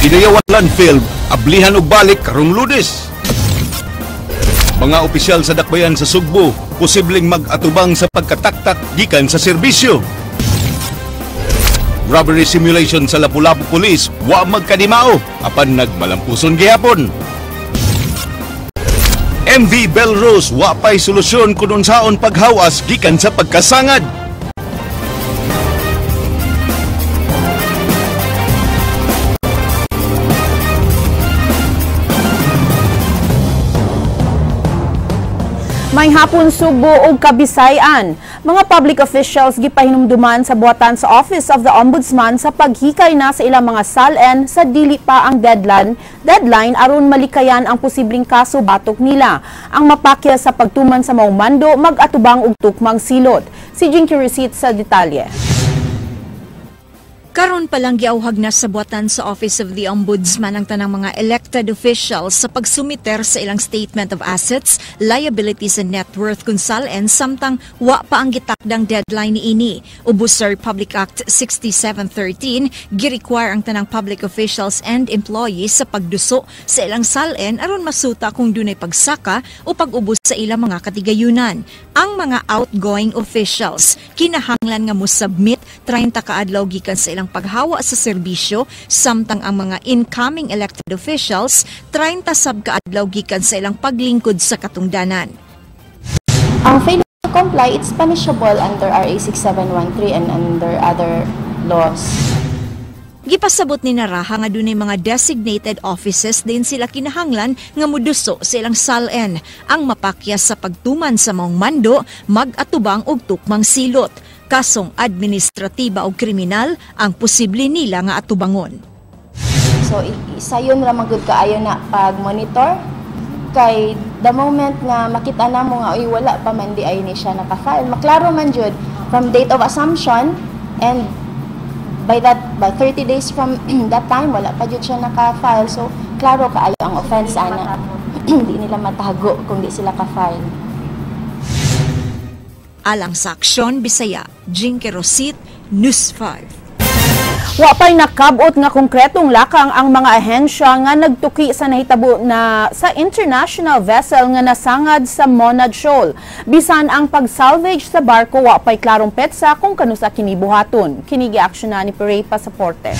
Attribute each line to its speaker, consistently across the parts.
Speaker 1: Inayawan landfill, ablihan og balik karong Lunes. Mga opisyal sa dakbayan sa Sugbo, posibleng mag-atubang sa pagkataktak gikan sa serbisyo. Robbery simulation sa Lapu-Lapu Police, wa magkadimao, apan nagmalampuson gihapon. MV Belrose, wa pay solusyon kun unsaon paghawas gikan sa pagkasangad.
Speaker 2: May hapon Sugbo ug Kabisayan. Mga public officials gipahinumduman sa buhatan sa Office of the Ombudsman sa paghikay na sa ilang mga SALN sa dili pa ang deadline aron malikayan ang posibleng kaso batok nila. Ang mapakya sa pagtuman sa maong mando mag-atubang og tukmang silot. Si Jinky Receipt sa detalye.
Speaker 3: Karon pa lang giauhag na sa buhatan sa Office of the Ombudsman ang tanang mga elected officials sa pagsumiter sa ilang statement of assets, liabilities and net worth kung SALN samtang wa pa ang gitakdang deadline niini. Ubos sa Republic Act 6713, gi-require ang tanang public officials and employees sa pagduso sa ilang SALN aron masuta kung dunay pagsaka o pag-ubos sa ilang mga katigayunan. Ang mga outgoing officials kinahanglan nga mo-submit 30 ka adlaw gikan sa ilang paghawa sa serbisyo, samtang ang mga incoming elected officials 30 sab ka adlaw gikan sa ilang paglingkod sa katungdanan.
Speaker 4: Ang fail to comply, it's punishable under RA 6713 and under other laws.
Speaker 3: Gipasabot ni Naraha nga dunay mga designated offices din sila kinahanglan nga muduso sa ilang SALN. Ang mapakya sa pagtuman sa maong mando mag-atubang og tukmang silot. Kasong administratiba o kriminal ang posible nila nga atubangon.
Speaker 4: So sayon ra magud kaayo na pag-monitor kay the moment nga makita namo nga oy wala pa man di ay ni siya naka-file, maklaro man jud from date of assumption and by 30 days from that time wala pa jud siya naka-file, so klaro kaayo ang offense ana. Di nila matago kung di sila ka-file.
Speaker 3: Alang sa Aksyon Bisaya, Jinky Rosit, News 5.
Speaker 2: Wa pa'y nakabot nga konkretong lakang ang mga ahensya nga nagtuki sa nahitabo na sa international vessel nga nasangad sa Monad Shoal. Bisan ang pag-salvage sa barko, wa pa'y klarong petsa kung kanusa kini buhaton. Kini gi-aksyon na ni Pere Pasaporte.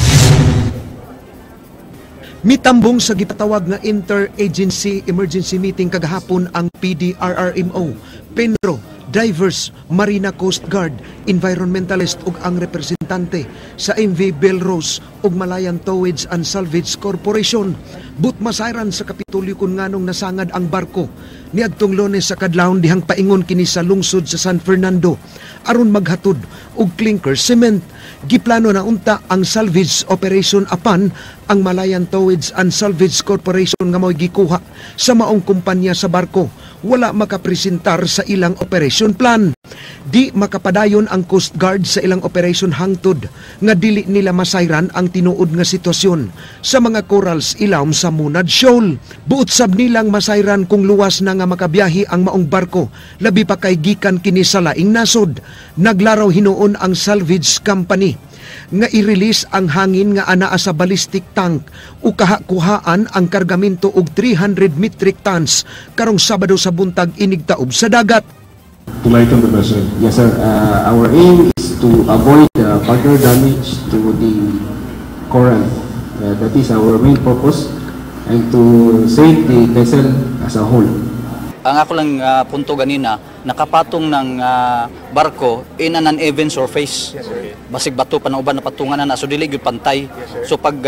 Speaker 5: Mitambong sa gipatawag nga Interagency Emergency Meeting kagahapon ang PDRRMO, PENRO, Divers, Marina Coast Guard, environmentalist ug ang representante sa MV Belrose ug Malayan Towage and Salvage Corporation. But masayran sa Kapitolyo kung nganong nasangad ang barko. Niadtong Lunes sa kadlawon dihang paingon kini sa lungsod sa San Fernando aron maghatod og clinker cement. Giplano na unta ang salvage operation apan ang Malayan Towage and Salvage Corporation nga mao'y gikuha sa maong kumpanya sa barko wala makapresentar sa ilang operation plan. Di makapadayon ang Coast Guard sa ilang operation hangtod nga dili nila masayran ang tinuod nga sitwasyon sa mga corals ilawom sa Monad Shoal. Buot sab nilang masayran kung luwas na nga makabiyahe ang maong barko, labi pa kay gikan kini sa laing nasod. Naglaraw hinuon ang salvage company nga i-release ang hangin nga anaa sa ballistic tank o kahakuhaan ang kargamento og 300 metric tons karong Sabado sa buntag inigtaob sa dagat.
Speaker 6: To lighten the vessel.
Speaker 7: Yes, sir. Our aim is to avoid further damage to the coral. That is our main purpose, and to save the vessel as a whole.
Speaker 8: Ang ako lang punto ganina, nakapatong ng barko in an uneven surface.
Speaker 6: Yes, sir.
Speaker 8: Basig bato pa na uban napatungan na, so dili gyud pantay.
Speaker 6: Yes, sir.
Speaker 8: So pag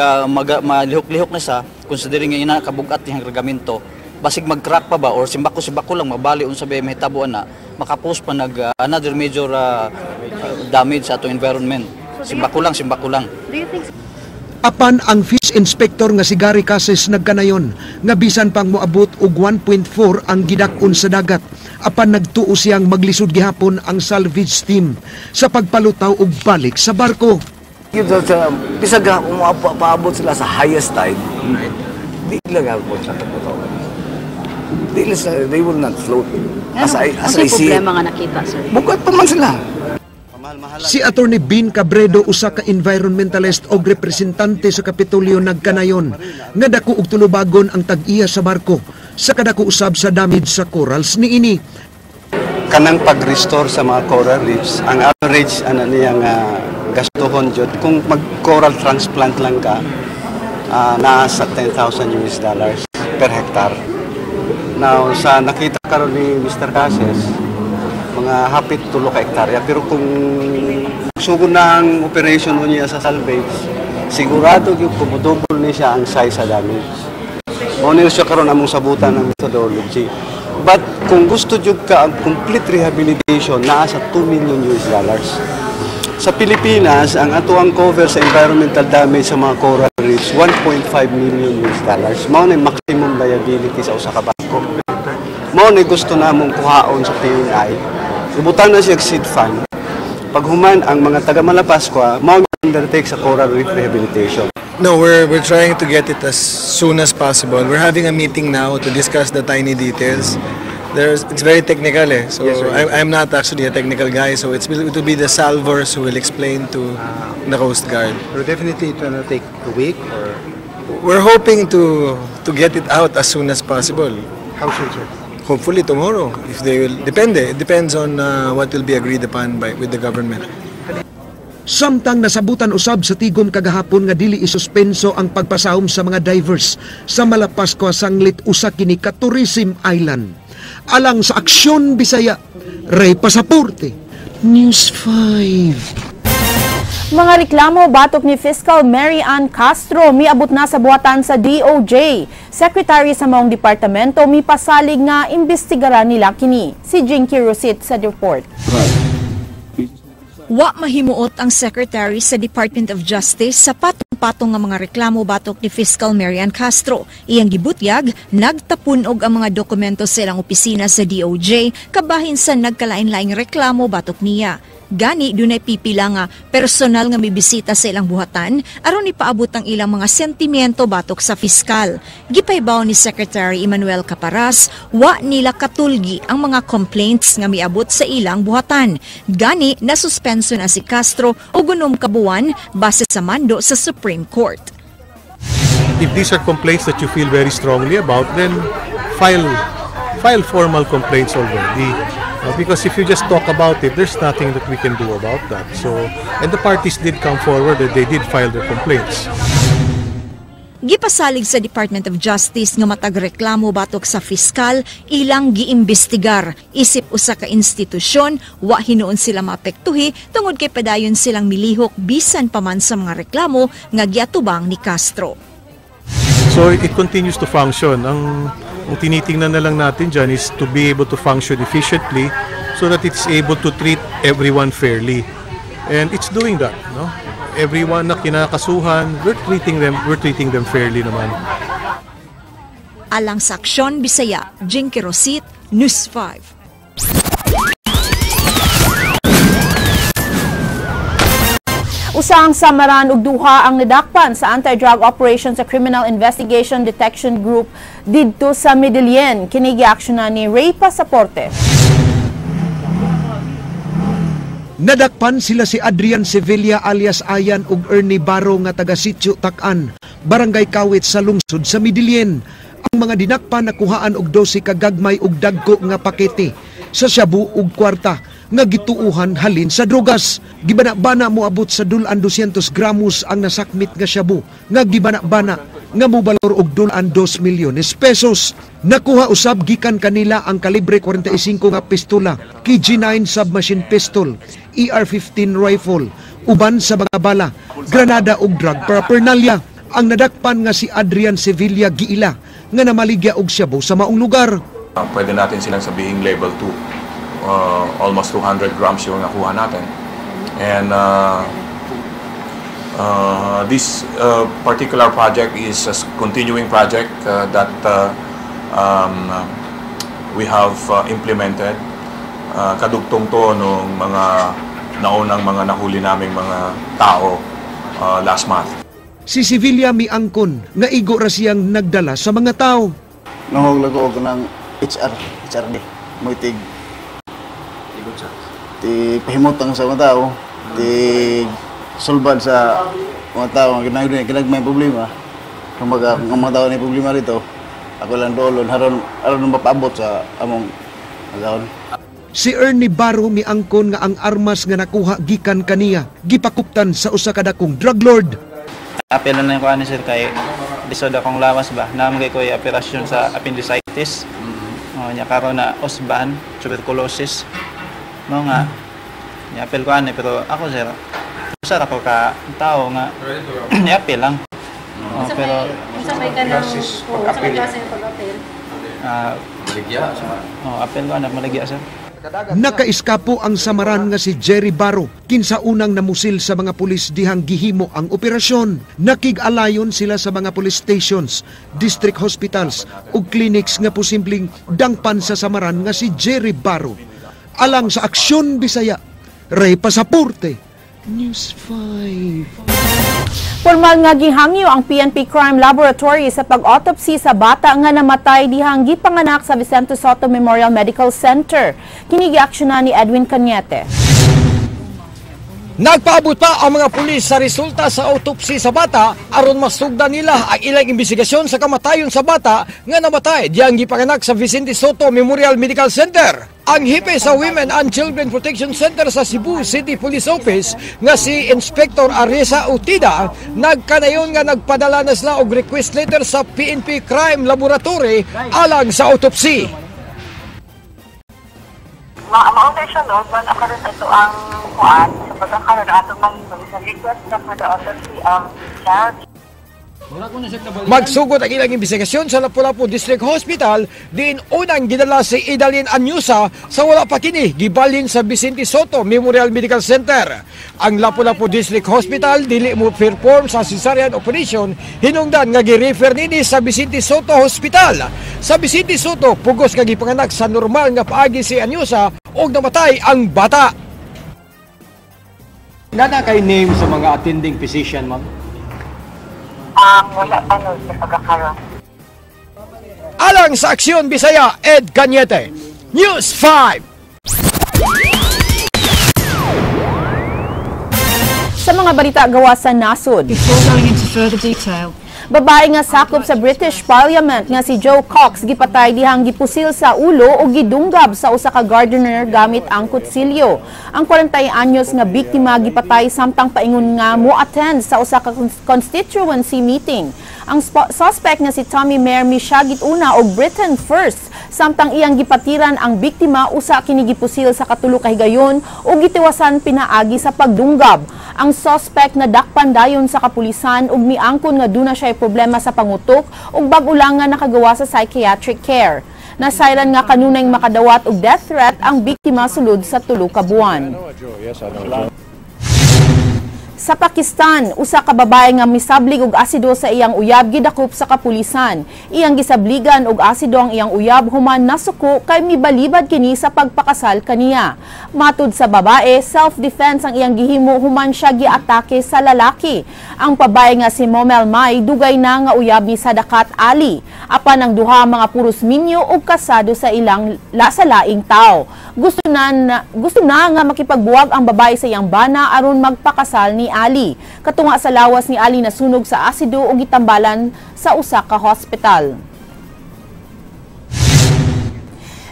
Speaker 8: malihok-lihok na sa, considering nga ina kabugat niyang kargamento, basig mag-crack pa ba or simbako-simbako lang mabali unsa ba mahitabo ana, makapost pa nag another major damage sa atong environment. Simbako lang, simbako lang.
Speaker 2: Do you think
Speaker 5: Apan ang fish inspector nga si Gary Cases nagkanayon nga bisan pang moabot og 1.4 ang gidak-on sa dagat, apan nagtuo siyang maglisod gihapon ang salvage team sa pagpalutaw og balik sa barko.
Speaker 9: Bisag paabot sila sa highest tide, di lang gapon sa pagputaw. Di lang sila, they will not float. As I see it,
Speaker 10: problema nga nakita, sir?
Speaker 9: Bugat pa man sila.
Speaker 5: Si Attorney Bin Cabredo, usa ka environmentalist og representante sa Kapitolyo, nagkanayon nga dako og tulubagon ang tag-iya sa barko sa kadako usab sa damage sa corals niini.
Speaker 10: Kanang pag-restore sa mga coral reefs, ang average ana niya nga gastuhon jud kung mag-coral transplant lang ka, naa sa $10,000 US per hectare. Now, sa nakita karon ni Mr. Cases, mga hapit 3 ka hektarya, pero kung sugod na ang operation niya sa salvage, sigurado gyud kumudouble ni siya ang size sa damage. Mao ni siya karon among sabutan ng methodology. But kung gusto jud ka ang complete rehabilitation, naa sa $2 million US. Sa Pilipinas, ang ato ang cover sa environmental damage sa mga coral reefs, $1.5 million US. Mao ni maximum liability sa usa ka barko. Mao ni gusto namong kuhaon sa PNI. Ibutang na siya seed fund. Paghuman ang mga taga Malapascua, mao undertake sa coral reef rehabilitation.
Speaker 11: No, we're trying to get it as soon as possible. We're having a meeting now to discuss the tiny details. It's very technical, eh. So
Speaker 7: Yes, sir.
Speaker 11: I'm not actually a technical guy, so it will be the salvors who will explain to the Coast Guard.
Speaker 7: Pero definitely it will take a week or
Speaker 11: We're hoping to get it out as soon as possible.
Speaker 7: How soon, sir?
Speaker 11: Hopefully tomorrow, if they will. Depende. It depends on what will be agreed upon by with the government.
Speaker 5: Samtang nasabutan usab sa tigom kagahapon nga dili isuspenso ang pagpasahom sa mga divers sa Malapascua sanglit usa kini ka tourism island. Alang sa Aksyon Bisaya, Ray Pasaporte, News 5.
Speaker 2: Mga reklamo batok ni Fiscal Mary Ann Castro miabot na sa buhatan sa DOJ. Secretary sa maong departamento mipasalig nga imbestigaran nila kini. Si Jinky Rosit sa report.
Speaker 3: Wa mahimuot ang Secretary sa Department of Justice sa patong-patong nga mga reklamo batok ni Fiscal Marian Castro. Iyang gibutyag, nagtapunog ang mga dokumento sa ilang opisina sa DOJ kabahin sa nagkalain-laing reklamo batok niya. Gani dunay pipila nga personal nga mibisita sa ilang buhatan aron ipaabot ang ilang mga sentimiento batok sa fiskal. Gipaybaw ni Secretary Emmanuel Caparas, wa nila katulgi ang mga complaints nga miabot sa ilang buhatan. Gani nasuspenso na si Castro og 6 ka buwan base sa mando sa Supreme Court.
Speaker 6: If these are complaints that you feel very strongly about, then file formal complaints already. Because if you just talk about it, there's nothing that we can do about that. So, and the parties did come forward and they did file their complaints.
Speaker 3: Gipasalig sa Department of Justice nga matag reklamo batok sa fiskal ilang giimbestigar. Isip usa ka institusyon, wa hinuon sila maapektuhi tungod kay padayon silang milihok bisan pa man sa mga reklamo nga giatubang ni Castro.
Speaker 6: So it continues to function. Ang tinitingnan na lang natin dyan is to be able to function efficiently so that it's able to treat everyone fairly. And it's doing that, no? Everyone na kinakasuhan, we're treating them fairly naman.
Speaker 3: Alang sa Aksyon Bisaya, Jinky Rosit, News 5.
Speaker 2: Usang samaran ug duha ang nadakpan sa anti-drug operation sa Criminal Investigation Detection Group didto sa Medellin. Kini giaksyonan ni Ray Pasaporte.
Speaker 5: Nadakpan sila si Adrian Sevilla alias Ayan ug Ernie Baro nga taga Sitio Takan, Barangay Kawit sa lungsod sa Medellin. Ang mga dinakpan nakuhaan og 12 ka gagmay ug dagko nga pakete sa shabu ug kwarta nga gituuhan halin sa drogas. Gibana-bana moabot sa dulan 200 gramos ang nasakmit nga shabu nga gibana-bana nga mobalor og dulan 2 milyones pesos. Nakuha usab gikan kanila ang kalibre 45 nga pistola, KG9 submachine pistol, ER-15 rifle, uban sa mga bala, granada ug drug paraphernalia. Ang nadakpan nga si Adrian Sevilla giila nga namaligya og shabu sa maong lugar.
Speaker 12: Pwede natin silang sabihing level 2. Almost 200 grams yung nakuha natin. And this particular project is a continuing project that we have implemented. Kadugtong to nung mga naunang mga nahuli naming mga tao last month.
Speaker 5: Si Sevilla miangkon nga igo ra siyang nagdala sa mga tao.
Speaker 13: Nangog lago og ng HR, HRD, moitig. Ti pahimutang sa mga tao, ti sulbad sa mga tao nga ginagmay problema. Kumbaga, kung ang mga tao na problema rito, ako lang doolon, aron mapaabot sa among agahon.
Speaker 5: Si Ernie Barro miangkon nga ang armas nga nakuha gikan kaniya gipakuptan sa usa ka dakong drug lord.
Speaker 14: Apel na ko ani sir kay lisod akong lawas ba. Naamgay ko operasyon sa appendicitis. Nya karon na osban, tuberculosis. Mao nga ni-apel ko ani pero ako sir usar ako ka tao nga ni-apel lang. Pero
Speaker 15: unsa may kanang pag-apel?
Speaker 14: Maligya sa. Oh, apel ko anak maligya sir.
Speaker 5: Nakaiskapo ang samaran nga si Jerry Barro kinsa unang namusil sa mga pulis dihang gihimo ang operasyon. Nakig-alayon sila sa mga police stations, district hospitals ug clinics nga posibleng dangpan sa samaran nga si Jerry Barro. Alang sa Aksyon Bisaya, Ray Pasaporte, News 5.
Speaker 2: Formal nga gihangyo ang PNP Crime Laboratory sa pag-autopsy sa bata nga namatay dihang gipanganak sa Vicente Sotto Memorial Medical Center. Kini giaksyonan ni Edwin Cañete.
Speaker 16: Nagpaabot pa ang mga pulis sa resulta sa autopsy sa bata aron masugdan nila ang ilang investigasyon sa kamatayon sa bata nga namatay diyang gipanganak sa Vicente Sotto Memorial Medical Center. Ang hipe sa Women and Children Protection Center sa Cebu City Police Office nga si Inspector Arisa Utida nagkanayon nga nagpadala na sila og request letter sa PNP Crime Laboratory alang sa autopsy.
Speaker 17: Mauna siya no, man karon ito ang kuan sa pagkakaroon ato mahimo sa request na for the autopsy of child.
Speaker 16: Magsugod ang ilang investigasyon sa Lapu-Lapu District Hospital diin unang gidala si Idalin Anyusa sa wala pa kini gibalhin sa Vicente Sotto Memorial Medical Center. Ang Lapu-Lapu District Hospital dili mo perform sa cesarean operation hinungdan nga gi-refer nini sa Vicente Sotto Hospital. Sa Vicente Sotto pugos nga gipanganak sa normal nga paagi si Anyusa ug namatay ang bata.
Speaker 18: Nana kay name sa mga attending physician, ma'am?
Speaker 17: Wala pa no sa pagkakaroon.
Speaker 16: Alang sa Aksyon Bisaya, Ed Cañete, News 5.
Speaker 2: Sa mga balita gawa sa nasod.
Speaker 19: Before going into further detail,
Speaker 2: babae nga sakop sa British Parliament nga si Joe Cox gipatay dihang gipusil sa ulo o gidunggab sa usa ka gardener gamit ang kutsilyo. Ang 40 anyos nga biktima gipatay samtang paingon nga mo-attend sa usa ka constituency meeting. Ang suspect nga si Tommy Mair misyagit una og Britain First samtang iyang gipatiran ang biktima usa kini gipusil sa katulo ka higayon o gitiwasan pinaagi sa pagdunggab. Ang suspect nadakpan dayon sa kapulisan ug miangkon nga duna siya problema sa pangutok ug bag-o lang nga nakagawa sa psychiatric care. Nasayran nga kanunay makadawat og death threat ang biktima sulod sa 3 ka buwan. Sa Pakistan, usa ka babae nga misablig og asido sa iyang uyab gidakop sa kapulisan. Iyang gisabligan og asido ang iyang uyab human nasuko kay mibalibad kini sa pagpakasal kaniya. Matud sa babae, self-defense ang iyang gihimo human siya giatake sa lalaki. Ang babae nga si Momel Mai dugay na nga uyab ni Sadakat Ali. Apan ang duha mga puros minyo og kasado sa ilang sa laing tao. Gusto na nga makipagbuwag ang babae sa iyang bana aron magpakasal ni Ali. Katunga sa lawas ni Ali nasunog sa asido o gitambalan sa usa ka hospital.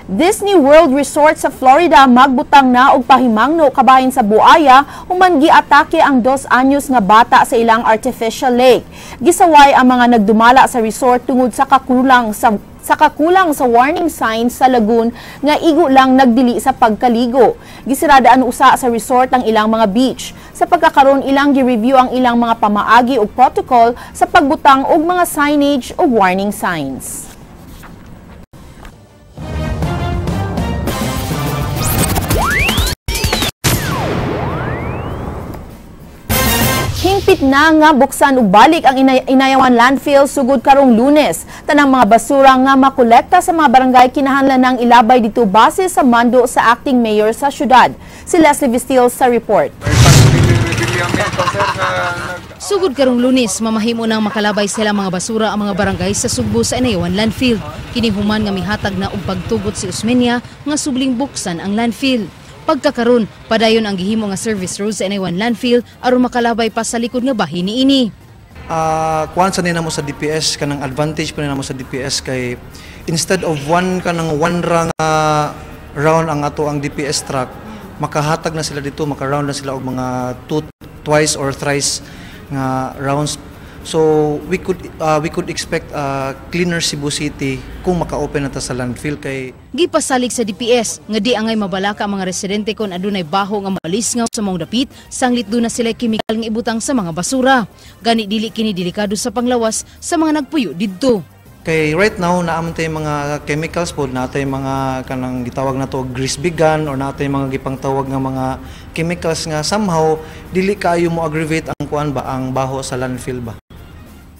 Speaker 2: Disney World Resort sa Florida magbutang na og pahimangno kabahin sa buaya human giatake ang 2 anyos nga bata sa ilang artificial lake. Gisaway ang mga nagdumala sa resort tungod sa kakulang sa warning signs sa lagoon nga igo lang nagdili sa pagkaligo. Gisiradaan usa sa resort ang ilang mga beach. Sa pagkakaroon ilang gi-review ang ilang mga pamaagi ug protocol sa pagbutang og mga signage ug warning signs. Hingpit na nga buksan ug balik ang Inayawan landfill sugod karong Lunes. Tanang mga basura nga makolekta sa mga barangay kinahanglan nang ilabay dito base sa mando sa acting mayor sa syudad. Si Leslie Vistil sa report.
Speaker 20: Sugod karong Lunes, mamahimo nang makalabay sila mga basura ang mga barangay sa Sugbo sa Inayawan landfill. Kini human nga mihatag na og pagtugot si Osmeña nga subling buksan ang landfill. Pagkakaron, padayon ang gihimo nga service road sa Inayawan landfill aron makalabay pa sa likod nga bahin niini.
Speaker 21: Kuan sa nimo sa DPS, kanang advantage pa nimo sa DPS kay instead of one kanang one ra nga round ang ato ang DPS truck, makahatag na sila dito, maka-round na sila og mga two, twice or thrice nga rounds. So we could expect a cleaner Cebu City kung maka-open na ta sa landfill kay
Speaker 20: Gipasalig sa DPS nga di angay mabalaka ang mga residente kon adunay baho nga malisngaw sa maong dapit sanglit duna sila kemikal nga ibutang sa mga basura. Gani dili kini delikado sa panglawas sa mga nagpuyo didto.
Speaker 21: Kay right now naa man tay mga chemicals po, naa tay mga kanang gitawag na to grease gun or naa tay mga gipangtawag nga mga chemicals nga somehow dili kaayo mo aggravate ang kuan ba, ang baho sa landfill ba.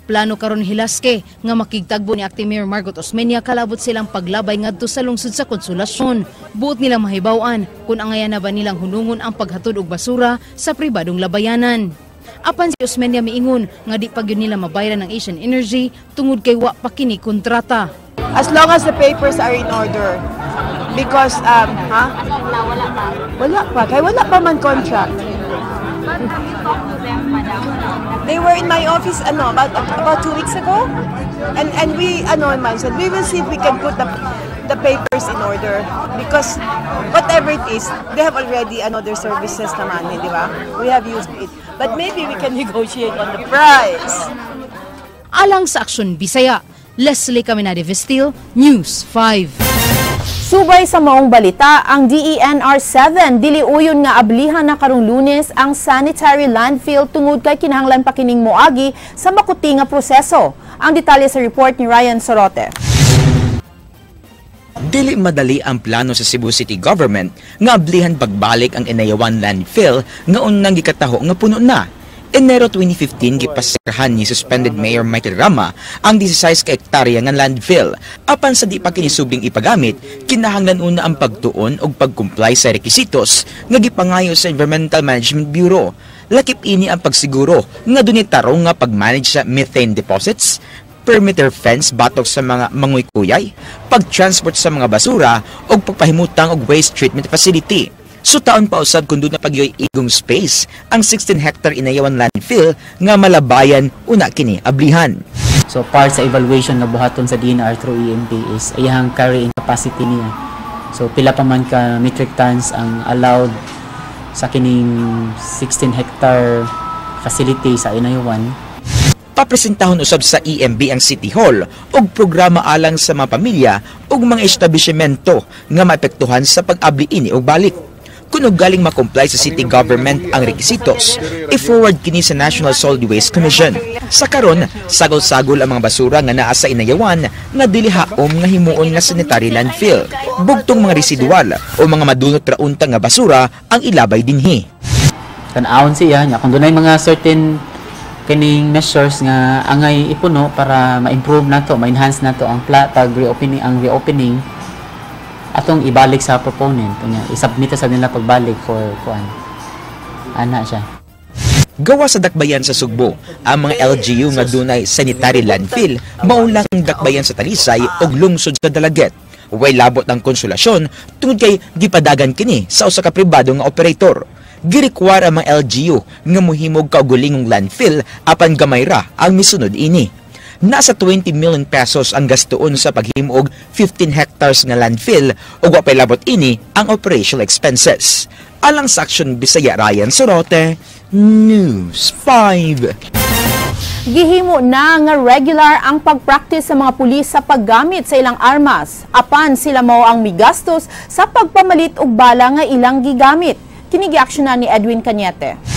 Speaker 20: Plano karon Hilaske nga makigtagbo ni Acting Mayor Margot Osmeña kalabot silang paglabay ngadto sa lungsod sa Konsolasyon. Buot nilang mahibaw-an kung angayan na ba nilang hunungon ang paghatod og basura sa pribadong labayanan. Apan si Osmeña miingon nga di pa gyud nila mabayran ang Asian Energy tungod kay wa pa kini kontrata.
Speaker 22: As long as the papers are in order. Because, ha?
Speaker 15: Wala pa.
Speaker 22: Wala pa. Kay wala pa man contract.
Speaker 15: But have you talked to them, madam?
Speaker 22: They were in my office, ano, about 2 weeks ago. And we, ano man, said, we will see if we can put the papers in order. Because whatever it is, they have already another services naman, hindi ba? We have used it. But maybe we can negotiate on the price.
Speaker 20: Alang sa Aksyon Bisaya, Leslie Caminade Vestil, News 5.
Speaker 2: Subay sa maong balita, ang DENR 7 dili uyon nga ablihan na karong Lunes ang sanitary landfill tungod kay kinahanglan pa kining moagi sa makuti nga proseso. Ang detalye sa report ni Ryan Sorote.
Speaker 23: Dili madali ang plano sa Cebu City Government nga ablihan pagbalik ang Inayawan landfill nga unang gikataho nga puno na. Enero 2015, gipasirahan ni suspended Mayor Michael Rama ang 16 ka hektarya nga landfill. Apan sa di pa kini subling ipagamit, kinahanglan una ang pagtuon og pag-comply sa rekisitos nga gipangayo sa Environmental Management Bureau. Lakip ini ang pagsiguro nga dunay tarong nga pag-manage sa methane deposits, perimeter fence batok sa mga manguy-kuyay, pag-transport sa mga basura ug pagpahimutang og waste treatment facility. So taon pa usab kung duna pa gyoy igong space ang 16 hectare Inayawan landfill nga malabayan una kini ablihan.
Speaker 24: So part sa evaluation nga buhaton sa DENR through EMB is iyang carrying capacity niya. So pila pa man ka metric tons ang allowed sa kining 16 hectare facility sa Inayawan.
Speaker 23: Papresentahon usab sa EMB ang City Hall og programa alang sa mga pamilya ug mga establishmento nga maepektuhan sa pag-abli ini og balik. Kung galing ma-comply sa city government ang rekisitos, i-forward kini sa National Solid Waste Commission. Sa karon, sagol-sagol ang mga basura nga naa sa Inayawan nga dili haom nga himuon nga sanitary landfill. Bugtong mga residual o mga madunot ra unta nga basura ang ilabay dinhi.
Speaker 24: Tan-awon siya nya kung dunay mga certain kining measures nga angay ipuno para ma-improve nato, ma-enhance nato ang pag reopening, ang reopening atong ibalik sa proponent unya isubmit sa nila pagbalik for kuan ana siya.
Speaker 23: Gawa sa dakbayan sa Sugbo, ang mga LGU nga dunay sanitary landfill mao lang ang dakbayan sa Talisay ug lungsod sa Dalaguete. Way labot ang Konsolasyon tungod kay gipadagan kini sa usa ka pribado nga operator. Girequire ang mga LGU nga mohimog kaugulingong landfill apan gamay ra ang misunod ini. Nasa 20 million pesos ang gastuon sa paghimo og 15 hectares nga landfill ug wa pay labot ini ang operational expenses. Alang sa Aksyon Bisaya, Ryan Sorote, News 5.
Speaker 2: Gihimo na nga regular ang pagpractice sa mga pulis sa paggamit sa ilang armas. Apan sila mao ang migastos sa pagpamalit og bala nga ilang gigamit. Kini giaksyonan ni Edwin Cañete.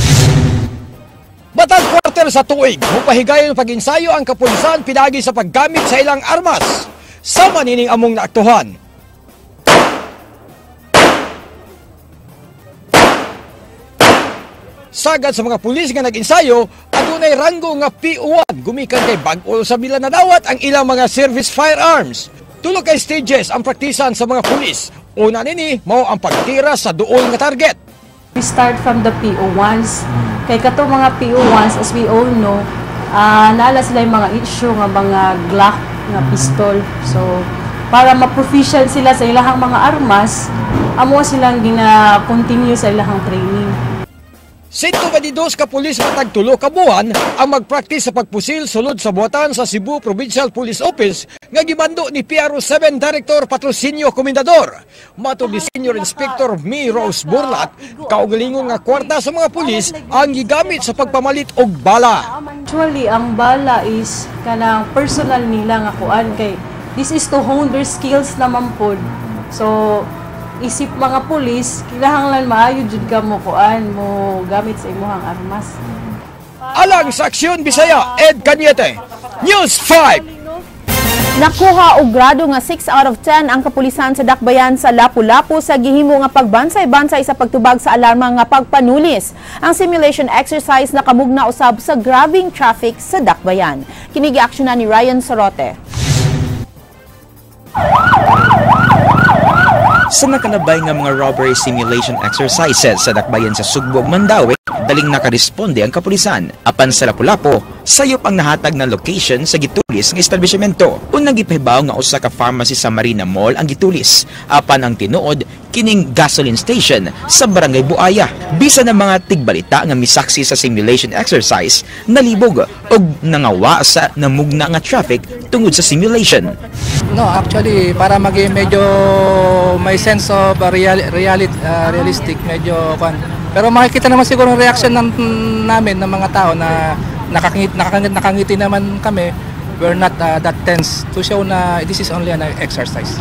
Speaker 16: Matag quarter sa tuig, mupahigayon pag-ensayo ang kapulisan pinagi sa paggamit sa ilang armas. Sama nining among naaktuhan. Sagad sa mga pulis nga nag-ensayo, adunay ranggo nga PO1 gumikan kay bag-o sa bila nadawat ang ilang mga service firearms. Tulo kay stages ang praktisan sa mga pulis. Una nini mao ang pagtira sa duol nga target.
Speaker 25: We start from the PO1s. Kay kato mga PO1s, as we all know, naala sila yung mga issue nga mga Glock nga pistol. So, para ma-proficient sila sa ilahang mga armas, Amo silang gina-continue sa ilahang training.
Speaker 16: 122 ka pulis matag 3 ka buwan ang magpraktis sa pagpusil sulod sa buhatan sa Cebu Provincial Police Office nga gimando ni PRO 7 Director Patrocinio Comendador. Matod ni Senior Inspector Mi Rose Burlat, kaugalingon nga kwarta sa mga pulis ang gigamit sa pagpamalit og bala.
Speaker 25: Actually, ang bala is kanang personal nila nga kuan kay this is to hone their skills naman pod. So isip mga pulis, kinahanglan maayo jud ka mo kuan mo gamit sa imong armas.
Speaker 16: Alang sa Aksyon Bisaya, Ed Cañete, News 5.
Speaker 2: Nakuha og grado nga 6 out of 10 ang kapulisan sa Dakbayan sa Lapu-Lapu sa gihimo nga pagbansay-bansay sa pagtubag sa alarma nga pagpanulis. Ang simulation exercise nakamugna usab sa grabing traffic sa Dakbayan. Kini giaksyonan ni Ryan Sorote.
Speaker 23: Sa nakalabay nga mga robbery simulation exercises sa Dakbayan sa Sugbo ug Mandaue, daling nakaresponde ang kapulisan. Apan sa Lapu-Lapu, sayop ang nahatag na location sa gitulis nga establishmento. Unang gipahibaw nga usa ka pharmacy sa Marina Mall ang gitulis. Apan ang tinuod kining gasoline station sa Barangay Buaya. Bisan ang mga tigbalita nga misaksi sa simulation exercise, nalibog og nangawa sa namugna nga traffic tungod sa simulation.
Speaker 1: No, actually, para maging medyo may sense of realistic, medyo kwan. Pero makikita naman siguro ang reaction namin ng mga tao na nakangiti naman kami. We're not that tense to show na this is only an exercise.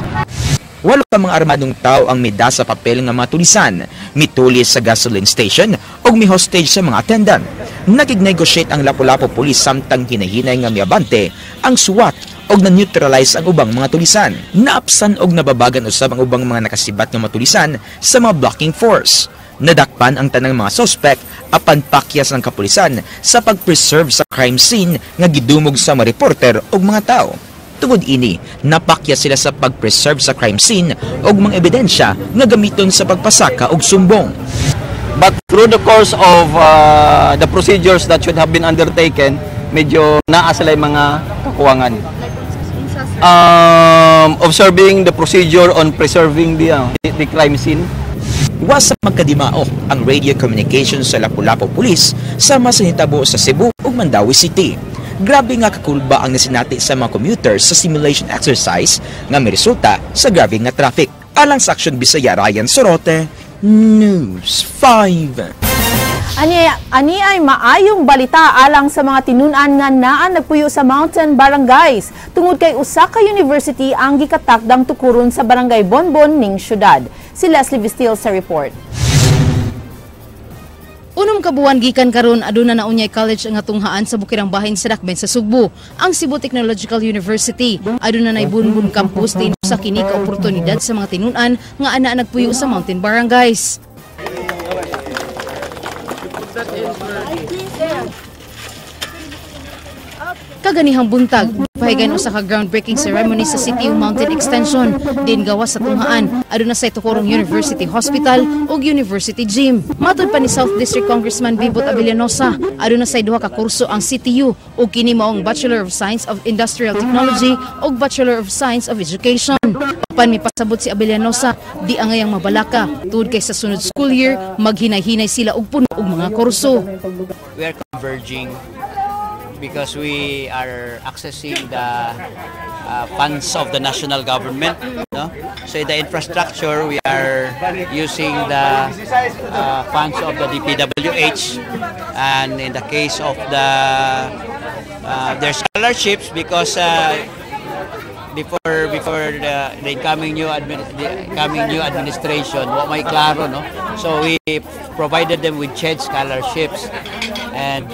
Speaker 23: Walo ka mga armadong tao ang mida sa papel nga mga tulisan, mitulis sa gasoline station ug mi-hostage sa mga attendant. Nakig-negotiate ang Lapu-Lapu Police samtang hinahinay nga miabante ang SWAT og na-neutralize ang ubang mga tulisan. Naapsan og nababagan usab ang ubang mga nakasibat nga mga tulisan sa mga blocking force. Nadakpan ang tanang mga suspect apan pakyas ng kapulisan sa pag-preserve sa crime scene nga gidumog sa mga reporter ug mga tao. Tungod ini, napakya sila sa pag-preserve sa crime scene ug mga ebidensya nga gamiton sa pagpasaka og sumbong.
Speaker 4: But through the course of the procedures that should have been undertaken, medyo naa sila yung mga kakuwangan. Observing the procedure on preserving the crime scene.
Speaker 23: Wa sa magkadimao ang radio communication sa Lapu-Lapu Police sama sa nitabo sa Cebu ug Mandaue City. Grabe nga kakulba ang nasinati sa mga commuters sa simulation exercise nga miresulta sa grabe nga traffic. Alang sa Aksyon Bisaya, Ryan Sorote, News 5.
Speaker 2: Ani ay maayong balita alang sa mga tinun-an nga naa nagpuyo sa mountain barangays tungod kay usa ka university ang gikatakdang tukuron sa Barangay Bonbon ning syudad. Si Leslie Vistil sa report.
Speaker 20: Unom ka buwan gikan karon aduna na unyay college ang atunghaan sa Bukirang Bahin sa Dakben sa Sugbo, ang Cebu Technological University. Aduna nay Bunbun Campus din sa kini ka oportunidad sa mga tinun-an nga ana nagpuyo sa mountain barangays. Kaganihang buntag, pahigayon usa ka groundbreaking ceremony sa City Mountain Extension din gawas sa tunghaan aduna sa Tukorong University Hospital ug University Gym. Matod pa ni South District Congressman Bibot Abellanosa, aduna sa duha ka kurso ang CTU ug kini maong Bachelor of Science of Industrial Technology ug Bachelor of Science of Education. Apan mipasabot si Abellanosa, di angayang mabalaka tungod kay sa sunod school year maghinay-hinay sila og puno og mga kurso.
Speaker 8: We are converging because we are accessing the funds of the national government, no? So in the infrastructure, we are using the funds of the DPWH, and in the case of the their scholarships, because before the incoming new administration, wa may klaro, no? So we provided them with CHED scholarships, and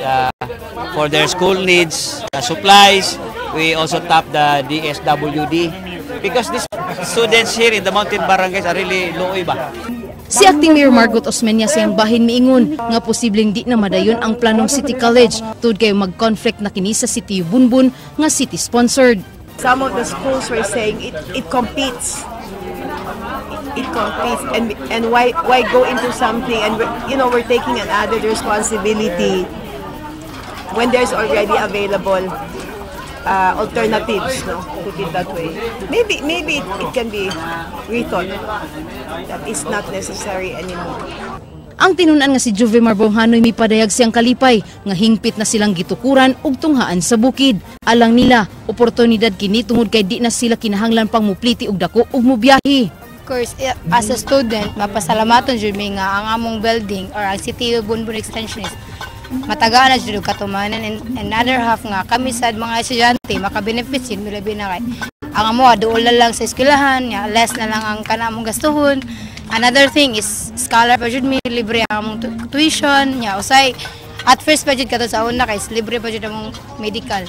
Speaker 8: for their school needs, supplies, we also tap the DSWD because these students here in the mountain barangays are really looy ba.
Speaker 20: Si Acting Mayor Margot Osmeña siyang bahin miingon nga posibleng di na madayon ang planong City College tungod kay mag-conflict na kini sa City Bunbun nga city sponsored.
Speaker 22: Some of the schools were saying it competes. It competes, and why go into something, and we're taking an added responsibility when there's already available alternatives, no? Put it that way. Maybe it can be rethought. That is not necessary anymore.
Speaker 20: Ang tinunan nga si Juve Marbonghanoy mipadayag siyang kalipay nga hingpit na silang gitukuran ug tunghaan sa bukid. Alang nila, oportunidad kini tungod kay di na sila kinahanglan pang mupliti og dako ug mubiyahe.
Speaker 6: Of course, as a student, mapasalamaton jud mi nga ang among building or ang CTU Bonbon Extension is matagaan na jud og katumanan, and another half nga kami sad mga estudyante maka-benefit jud mi, labi na kay ang amo duol na lang sa eskwelahan nga less na lang ang kanamong gastuhon. Another thing is scholar pa jud mi, libre ang among tuition nya. Usay at first pa jud kato sa una kay libre pa jud among medical.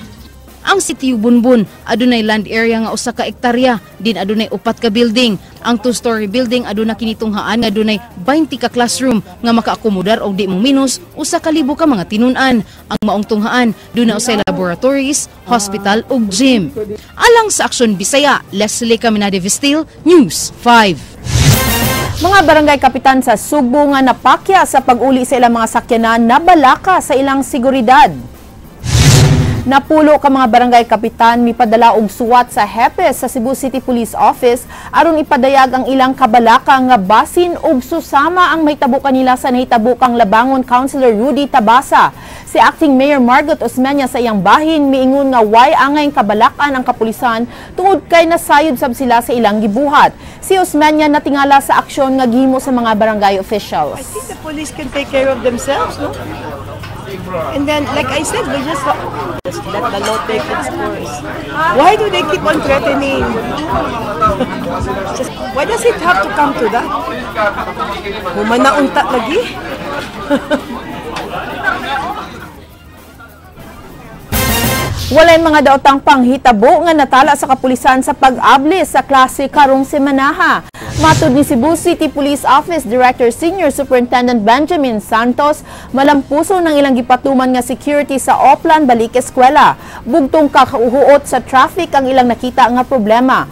Speaker 20: Ang Sitio Bonbon adunay land area nga 1 ka hektarya, din adunay upat ka building. Ang two-story building aduna kini tunghaan nga adunay 20 ka classroom nga makaakomodar og di mo minus 1,000 ka mga tinun-an. Ang maong tunghaan duna usay laboratories, hospital ug gym. Alang sa Aksyon Bisaya, Leslie Caminade Vestil, News 5.
Speaker 2: Mga barangay kapitan sa Sugbo nga napakya sa pag-uli sa ilang mga sakyanan, nabalaka sa ilang seguridad. 10 ka mga barangay kapitan mipadala og suwat sa hepe sa Cebu City Police Office aron ipadayag ang ilang kabalaka nga basin og susama ang mahitabo kanila sa nahitabo kang Labangon Councilor Rudy Tabasa. Si Acting Mayor Margot Osmeña sa iyang bahin miingon nga way angay kabalakan ang kapulisan tungod kay nasayod sab sila sa ilang gibuhat. Si Osmeña natingala sa aksyon nga gihimo sa mga barangay officials.
Speaker 22: I think the police can take care of themselves, no? And then, like I said, we just let the law take its course. Why do they keep on threatening? Just, why does it have to come to that? Humana unta lagi.
Speaker 2: Walay mga daotang panghitabo nga natala sa kapulisan sa pag-abli sa klase karong semanaha. Matud ni Cebu City Police Office Director Senior Superintendent Benjamin Santos, malampuso ng ilang gipatuman nga security sa Oplan balik eskwela. Bugtong kakauhuot sa traffic ang ilang nakita nga problema.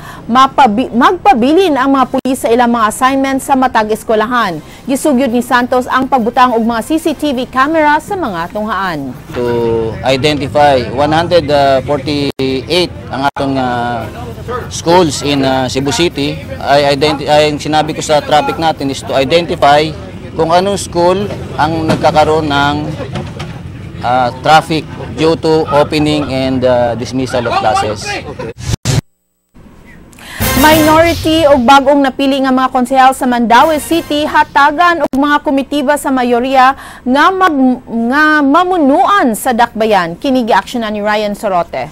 Speaker 2: Magpabilin ang mga pulis sa ilang mga assignment sa matag eskwelahan. Gisugyod ni Santos ang pagbutang og mga CCTV camera sa mga tunghaan.
Speaker 8: To identify 148 ang atong schools in Cebu City. Ay sinabi ko sa traffic natin is to identify kung anong school ang nagkakaroon ng traffic due to opening and dismissal of classes.
Speaker 2: Minority og bag-ong napili nga mga konsehal sa Mandaue City hatagan og mga komitiba sa mayorya nga mamunuan sa dakbayan. Kini giaksyonan ni Ryan Sorote.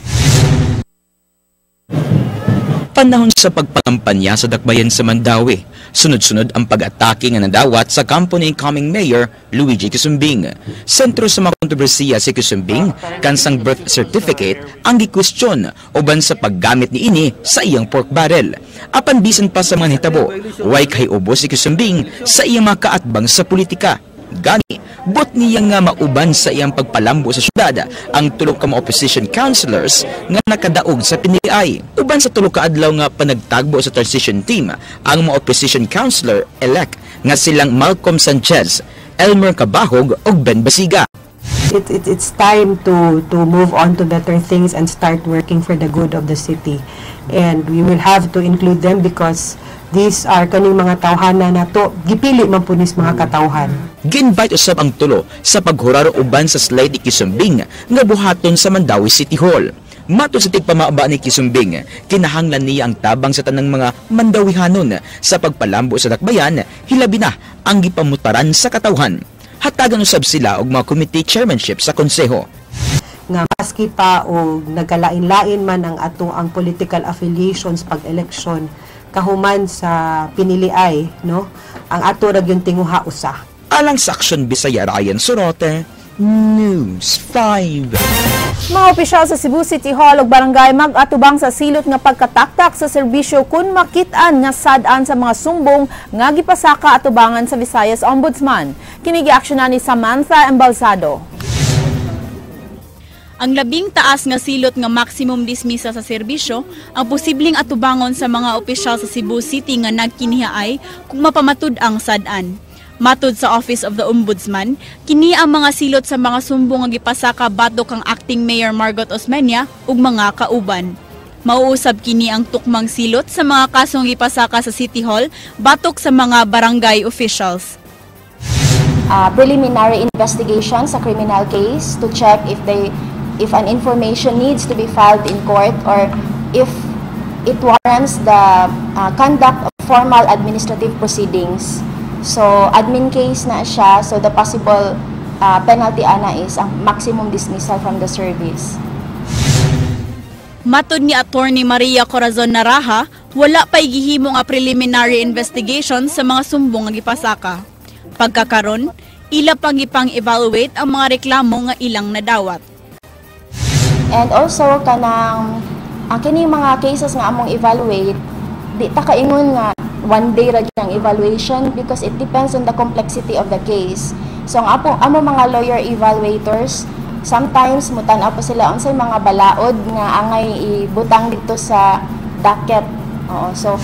Speaker 23: Panahon sa pagpangampanya sa dakbayan sa Mandaue, sunod-sunod ang pag-atake nga nadawat sa kampo ni incoming Mayor Luigi Quisumbing. Sentro sa mga kontrobersiya si Quisumbing, kansang birth certificate ang gikwestiyon uban sa paggamit ni ini sa iyang pork barrel. Apan bisan pa sa mga nitabo, way kay ubo si Quisumbing sa iyang mga kaatbang sa politika. Gani, buot niya nga mauban sa iyang pagpalambo sa syudad ang tulo ka mga opposition councilors nga nakadaog sa PNI. Uban sa 3 ka adlaw nga panagtagbo sa transition team ang mga opposition councilor-elect nga silang Malcolm Sanchez, Elmer Cabahog ug Ben Basiga.
Speaker 7: It's time to move on to better things and start working for the good of the city. And we will have to include them because these are kaning mga tawhana nato, gipili man po nis mga katawhan.
Speaker 23: Gi-invite usab ang tulo sa paghurar uban sa slide ni Quisumbing nga buhaton sa Mandaue City Hall. Matod sa tigpamaba ni Quisumbing, kinahanglan niya ang tabang sa tanang mga Mandawihanon sa pagpalambo sa dakbayan, hilabi na ang gipamutaran sa katawhan. Hatagan usab sila og mga committee chairmanship sa konseho.
Speaker 7: Nga maski pa o nagkalain-lain man ang ato ang political affiliations pag election, kahuman sa piniliay, no, ang ato ra gyud tinguha usa.
Speaker 23: Alang sa Aksyon Bisaya, Ryan Sorote, News 5.
Speaker 2: Mga opisyal sa Cebu City Hall ug barangay mag-atubang sa silot nga pagkataktak sa serbisyo kung makit-an nga sad-an sa mga sumbong nga gipasaka atubangan sa Visayas Ombudsman. Kini giaksyonan ni Samantha Embalsado.
Speaker 9: Ang labing taas nga silot nga maximum dismissal sa serbisyo ang posibleng atubangon sa mga opisyal sa Cebu City nga nagkinihaay kung mapamatud ang sad-an. Matud sa Office of the Ombudsman, kini ang mga silot sa mga sumbong nga gipasaka batok kang Acting Mayor Margot Osmeña ug mga kauban. Mauusab kini ang tukmang silot sa mga kasong gipasaka sa City Hall batok sa mga barangay officials.
Speaker 3: Preliminary investigation sa criminal case to check if an information needs to be filed in court or if it warrants the conduct of formal administrative proceedings. So, admin case na siya, so the possible penalty ana is ang maximum dismissal from the service.
Speaker 9: Matod ni Attorney Maria Corazon Naraha, wala pa'y gihimo nga preliminary investigation sa mga sumbong nga gipasaka. Pagkakaron, ila pang gipang-evaluate ang mga reklamo nga ilang nadawat.
Speaker 3: And also, kanang ang kini mga cases nga among evaluate, di ta kaingon nga one day ra ang evaluation because it depends on the complexity of the case. So ang apo amo mga lawyer evaluators, sometimes mutan-aw pa sila unsay mga balaod nga angay ibutang dito sa docket. Oo, so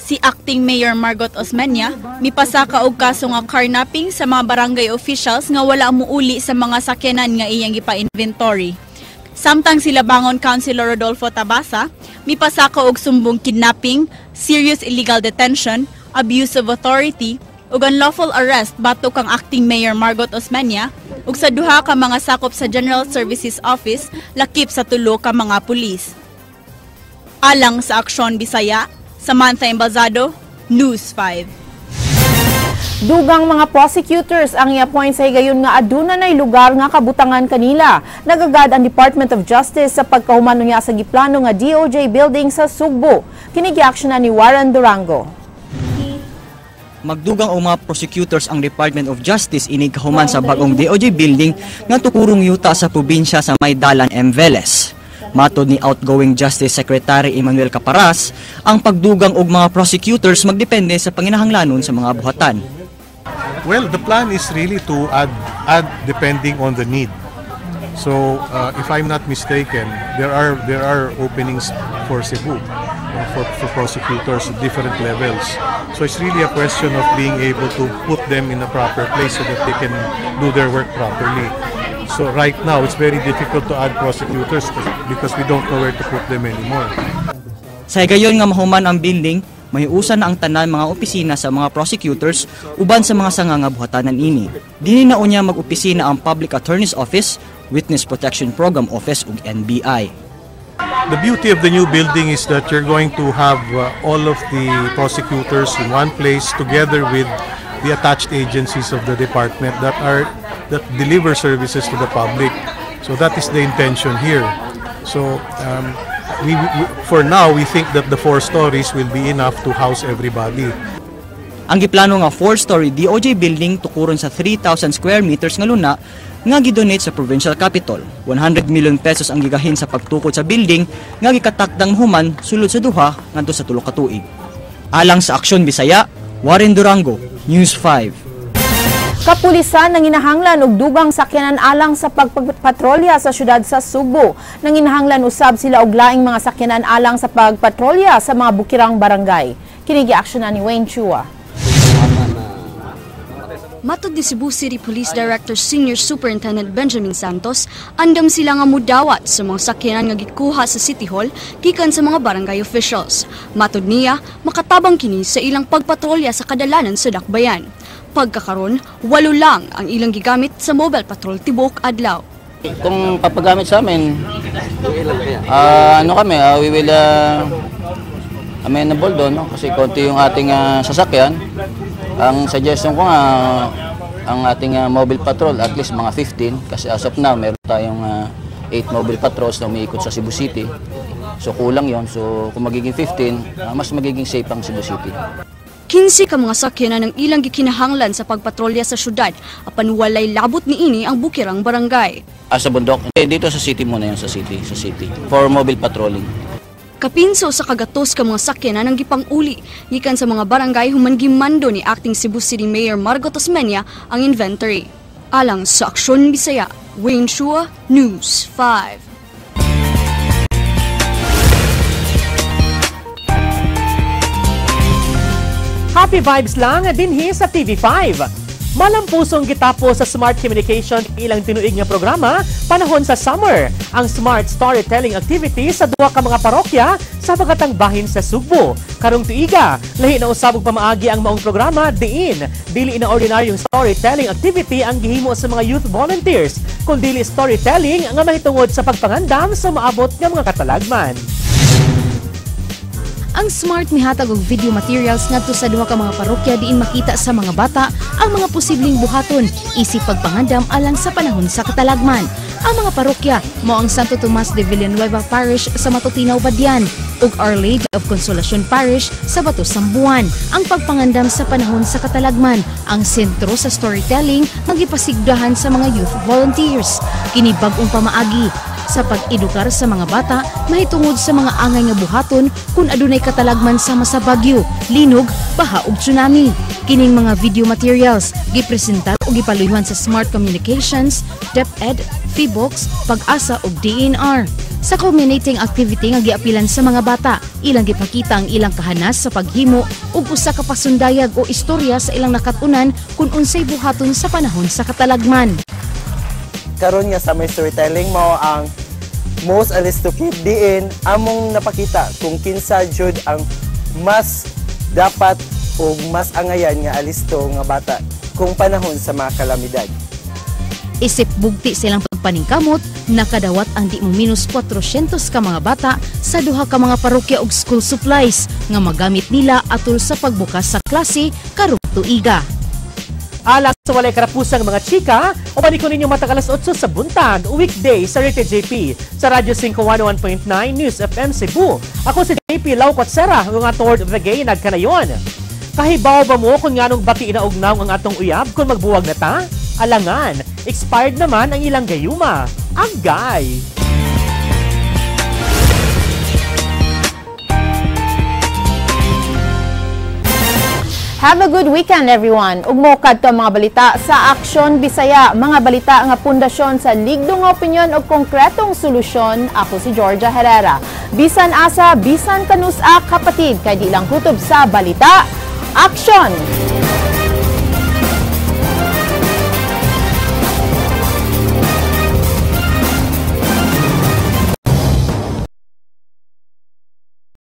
Speaker 9: Si Acting Mayor Margot Osmeña mipasaka og kaso nga carnapping sa mga barangay officials nga wala muuli sa mga sakyanan nga iyang gipa-inventory. Samtang sila Bangon Councilor Rodolfo Tabasa mipasaka og sumbong kidnapping, serious illegal detention, abuse of authority ug unlawful arrest batok kang Acting Mayor Margot Osmeña ug sa duha ka mga sakop sa General Services Office lakip sa tulo ka mga pulis. Alang sa Aksyon Bisaya, Samantha Embalzado, News 5.
Speaker 2: Dugang mga prosecutors ang i-appoint sa higayon nga aduna nay lugar nga kabutangan kanila. Nagagad ang Department of Justice sa pagkahuman niya sa giplano nga DOJ building sa Sugbo. Kini giaksyonan ni Warren Durango.
Speaker 10: Magdugang og mga prosecutors ang Department of Justice inig kahuman sa bagong DOJ building nga tukurong yuta sa probinsya sa Maydalan M. Velez. Matod ni outgoing Justice Secretary Emmanuel Caparas, ang pagdugang og mga prosecutors magdepende sa panginahanglanon sa mga buhatan.
Speaker 11: Well, the plan is really to add depending on the need. So, if I'm not mistaken, there are openings for Cebu for prosecutors at different levels. So it's really a question of being able to put them in a proper place so that they can do their work properly. So right now, it's very difficult to add prosecutors because we don't know where to put them anymore.
Speaker 10: Sa higayon nga mahuman ang building, mahiusa na ang tanan mga opisina sa mga prosecutors uban sa mga sanga nga buhatanan ini. Dinhi na unya mag-opisina ang Public Attorney's Office, Witness Protection Program Office ug NBI.
Speaker 11: The beauty of the new building is that you're going to have all of the prosecutors in one place together with the attached agencies of the department that deliver services to the public. So that is the intention here. So we for now, we think that the four stories will be enough to house everybody.
Speaker 10: Ang giplano nga 4-story DOJ building tukuron sa 3,000 square meters nga luna nga gidonate sa provincial capital. 100 million pesos ang gigahin sa pagtukod sa building nga gikatakdang human sulod sa 2 ngadto sa 3 ka tuig. Alang sa Aksyon Bisaya, Warren Durango, News 5.
Speaker 2: Kapulisan nanginahanglan og dugang sakyanan alang sa pagpatrolya sa syudad sa Sugbo. Nanginahanglan usab sila og laing mga sakyanan alang sa pagpatrolya sa mga bukirang barangay. Kini giaksyonan ni Wayne Chua.
Speaker 12: Matod ni Cebu City Police Director Senior Superintendent Benjamin Santos, andam sila nga mudawat sa mga sakyanan nga gikuha sa City Hall gikan sa mga barangay officials. Matod niya, makatabang kini sa ilang pagpatrolya sa kadalanan sa dakbayan. Pagkakaron, walo lang ang ilang gigamit sa mobile patrol tibok adlaw.
Speaker 8: Kung papagamit sa amin, ano kami, we will amenable doon, no? Kasi konti yung ating sasakyan. Ang suggestion ko nga, ang ating mobile patrol, at least mga 15, kasi as of now, meron tayong 8 mobile patrols na umiikot sa Cebu City. So kulang yon. So kung magiging 15, mas magiging safe ang Cebu City.
Speaker 12: 15 ka mga sakyanan ang ilang gikinahanglan sa pagpatrolya sa syudad apan walay labot niini ang bukirang barangay.
Speaker 8: Ah, sa bundok? Eh, dito sa city muna yun, sa city. For mobile patrolling.
Speaker 12: Kapin sa 100 ka mga sakyanan ang gipang-uli gikan sa mga barangay human gimando ni Acting Cebu City Mayor Margot Osmeña ang inventory. Alang sa Aksyon Bisaya, Wayne Chua, News 5.
Speaker 5: Happy vibes lang dinhi sa TV5. Malampusong gitapos sa Smart Communication ilang tinuig nga programa panahon sa summer, ang Smart Storytelling Activity sa duha ka mga parokya sa bagatang bahin sa Sugbo. Karong tuiga, lahi na usab og pamaagi ang maong programa diin dili na ordinaryong storytelling activity ang gihimo sa mga youth volunteers, kundi storytelling nga mahitungod sa pagpangandam sa maabot nga mga katalagman.
Speaker 20: Ang Smart mihatag og video materials ngadto sa duha ka mga parokya diin makita sa mga bata ang mga posibleng buhaton isip pagpangandam alang sa panahon sa katalagman. Ang mga parokya mao ang Santo Tomas de Villanueva Parish sa Matutinaw, Badian ug Our Lady of Consolacion Parish sa Bato, Sambuan. Ang pagpangandam sa panahon sa katalagman ang sentro sa storytelling nga gipasigdahan sa mga youth volunteers. Kini bag-ong pamaagi sa pag-edukar sa mga bata mahitungod sa mga angay nga buhaton kung adunay katalagman sama sa bagyo, linog, baha ug tsunami. Kining mga video materials gipresentar ug gipaluyuhan sa Smart Communications, DepEd, Phivolcs, Pag-asa ug DENR. Sa culminating activity nga giapilan sa mga bata, ilang gipakita ang ilang kahanas sa paghimo ug usa ka pasundayag o istorya sa ilang nakatunan kung unsay buhaton sa panahon sa katalagman.
Speaker 13: Karon nga sa may storytelling mao ang most alisto kid diin among napakita kung kinsa jud ang mas dapat o mas angayan nga alisto nga bata kung panahon sa mga kalamidad.
Speaker 20: Isip bugti silang pagpaningkamot, nakadawat ang di mo minus 400 ka mga bata sa duha ka mga parokya og school supplies nga magamit nila atol sa pagbukas sa klase karong tuiga.
Speaker 5: Alang sa walay karapusang mga chika, uban ko ninyo matag alas 8 sa buntag, weekday sa Rete JP, sa Radyo 5 101.9 News FM Cebu. Ako si JP Lau Kotsera, nga toward of the gay nagkanayon. Kahibaw ba mo kung nganong bati inaugnaw ang atong uyab kung magbuwag na ta? Alangan, expired naman ang ilang gayuma. Anggay!
Speaker 2: Have a good weekend, everyone. Ug mo kadto ang mga balita sa Aksyon Bisaya, mga balita nga pundasyon sa ligdong opinyon ug konkretong solusyon. Ako si Georgia Herrera. Bisan asa, bisan kanus-a kapatid, kay di lang kutob sa balita. Aksyon!